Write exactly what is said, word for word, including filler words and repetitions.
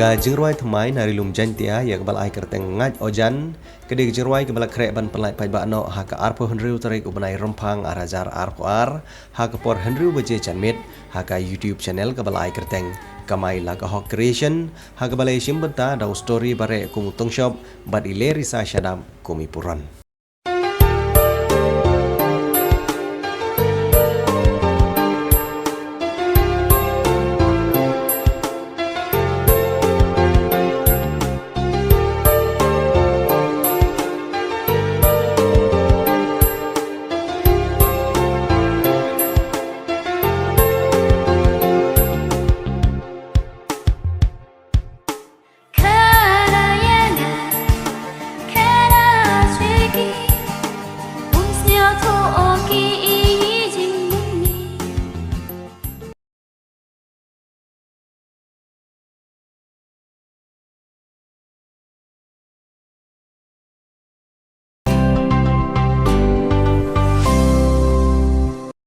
Ka jingrwai thymmai na Ri Lum Jaiñtia ïa kaba la ai kyrteng Ngait Ojan, ka dei ka jingrwai kaba la khreh ban pynlait paidbah noh ha ka arphew hynriew tarik u bnai Rymphang ar hajar arphew ar, ha ka por hynriew baje janmiet, ha ka YouTube channel kaba la ai kyrteng Kamai La Ka Hok Creation, ha kaba la ïashim bynta da u Story Bareh kum u Tongshop bad i Lerisa Shadap kum i Puron.